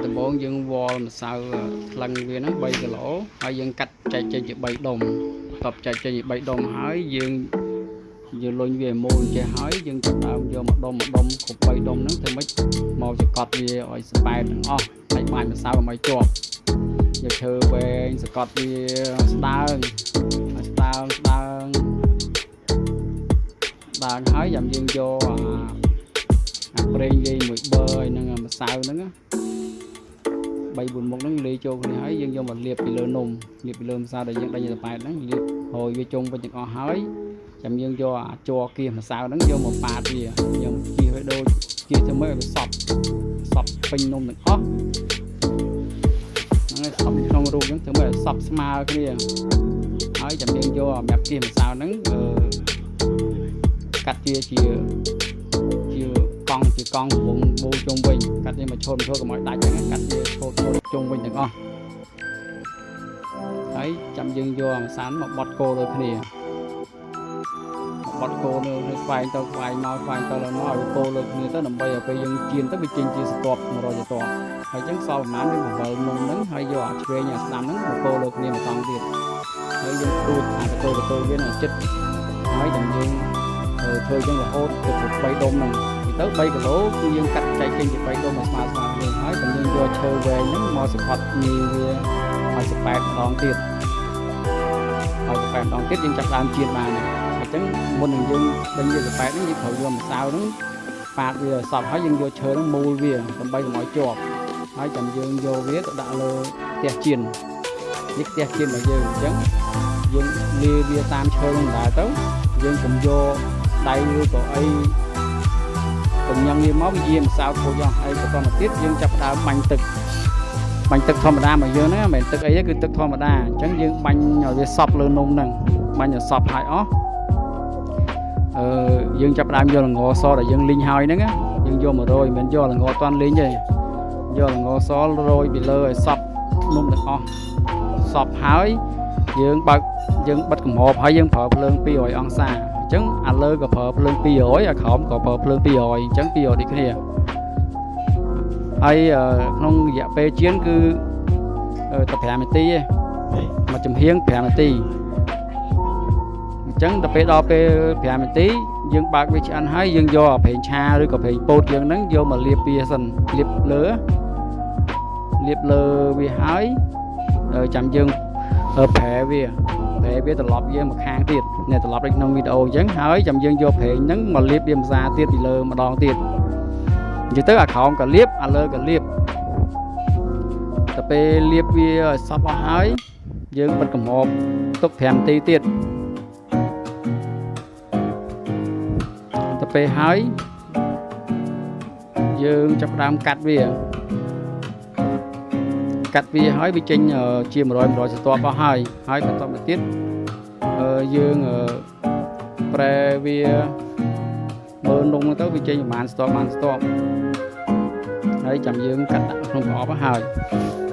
ដំបូងយើងវល់ម្សៅថ្លឹងវាហ្នឹង3គីឡូហើយយើងកាត់ចែកចេញជា3ដុំបន្ទាប់ចែកចេញជា3ដុំហើយយើងយើងលុញវាឲ្យមូលចេះហើយយើងចាប់ដើមយកមកដុំមកដុំគ្រប់3ដុំហ្នឹងធ្វើម៉េចមកចកត់វាឲ្យស្ប៉ែតទាំងអស់ហើយបាញ់ម្សៅឲ្យជាប់យកឈើវែងសកត់វាស្ដើងឲ្យស្ដើងស្ដើងដើងហើយចាំយើងយកអាប្រេងលាយមួយប័រហើយនឹងម្សៅហ្នឹងណា 3 4មុខហ្នឹងលាយចូលគ្នាហើយយើងយកមកលាបពីលើនំលាបពីលើម្សៅដែលយើងដេញទៅប៉ែតហ្នឹងលាបរយវាជុំវិញទាំងអស់ហើយចាំយើងយកអាច័រគៀសម្សៅហ្នឹងយកមកប៉ាតវាយើងគៀសវាដូចគៀសទៅមើលឲ្យវាសប់សប់ពេញនំទាំងអស់ហ្នឹងហើយសប់ក្នុងរូបហ្នឹងធ្វើមើលឲ្យសប់ស្មើគ្នាហើយចាំយើងយកអាសម្រាប់គៀសម្សៅហ្នឹងអឺកាត់ជាជាជាកង់ជាកង់វងបូជុំវិញកាត់វាមកឈុតឈុតកុំឲ្យដាច់ហ្នឹងកាត់វាឈុតឈុតជុំវិញទាំងអស់ហើយចាំយើងយកអាម្សៅមកបត់គោលើគ្នាបត់គោលើគ្នាខ្វែងទៅខ្វែងមកខ្វែងទៅឡើងមកឲ្យវាគោលើគ្នាទៅដើម្បីឲ្យពេលយើងចៀនទៅវាចេញជាស្រទាប់100ស្រទាប់ហើយអញ្ចឹងសល់ប្រហែលវាបង្វិលនំហ្នឹងហើយយកអាឆ្វេងអាស្ដាំហ្នឹងមកគោលើគ្នាម្ដងទៀតហើយយើងព្រួតអាកតូកតូវានៅចិត្តហើយចាំយើងធ្វើអញ្ចឹងរហូតទៅគ្រប់3ដុំហ្នឹងទៅ3គីឡូគឺយើងកាត់ចែកចេញជា3ដុំឲ្យស្មើស្មើគ្នាហើយបើយើងយកឈើវែងហ្នឹងមកសង្កត់ញីវាឲ្យសប៉ែតម្ដងទៀតឲ្យសប៉ែតម្ដងទៀតយើងចាប់ដើមចៀនបានហើយអញ្ចឹងមុននឹងយើងដេញវាសប៉ែតហ្នឹងយើងត្រូវយកម្សៅហ្នឹងប៉ាតវាឲ្យសប់ហើយយើងយកឈើហ្នឹងមូលវាដើម្បីកុំឲ្យជាប់ហើយចាំយើងយកវាទៅដាក់លើផ្ទះចៀននេះផ្ទះចៀនរបស់យើងអញ្ចឹងយើងលាវាតាមឈើហ្នឹងដែរទៅយើងកុំយកដៃឬក៏អីកុំញ៉ាំវាមកវាយាម្សៅខូចអស់ហើយបន្តមកទៀតយើងចាប់ផ្ដើមបាញ់ទឹកបាញ់ទឹកធម្មតារបស់យើងហ្នឹងមិនមែនទឹកអីទេគឺទឹកធម្មតាអញ្ចឹងយើងបាញ់ឲ្យវាសប់លើនំហ្នឹងបាញ់ឲ្យសប់ហើយអស់អឺយើងចាប់ផ្ដើមយកល្ងសដែលយើងលីងហើយហ្នឹងយើងយកម្រយមិនមែនយកល្ងអត់ទាន់លីងទេយកល្ងសរោយពីលើឲ្យសប់នំទាំងអស់សប់ហើយយើងបើកយើងបិទគម្របហើយយើងប្រើភ្លើង200អង្សាអញ្ចឹងអាលើក៏ប្រើភ្លើង200អាក្រោមក៏ប្រើភ្លើង200អញ្ចឹង200ដូចគ្នាហើយក្នុងរយៈពេលចៀនគឺតែ5នាទីទេមួយចំហៀង5នាទីអញ្ចឹងដល់ពេលដល់ពេល5នាទីយើងបើកវាឆ្អិនហើយយើងយកអាប្រេងឆាឬក៏ប្រេងពោតយើងហ្នឹងយកមកលាបវាសិនលាបលើលាបលើវាហើយចាំយើងប្រែវាប្រែវាត្រឡប់យើងមកខាងទៀតនេះត្រឡប់ដូចក្នុងវីដេអូអញ្ចឹងហើយចាំយើងយកប្រេងហ្នឹងមកលាបវាម្សាទៀតពីលើម្ដងទៀតនិយាយទៅអាក្រោមក៏លាបអាលើក៏លាបទៅពេលលាបវាឲ្យសព្វអស់ហើយយើងបិទគម្របទុក5នាទីទៀតទៅពេលហើយយើងចាប់ផ្ដើមកាត់វាកាត់វាហើយវាចេញជា100 100ស្រទាប់អស់ហើយហើយបន្តមកទៀតយើងប្រែវាមើលនំទៅវាចេញប្រហែលស្រទាប់បានស្រទាប់ហើយចាំយើងកាត់ដាក់ក្នុងប្រអប់ហើយ។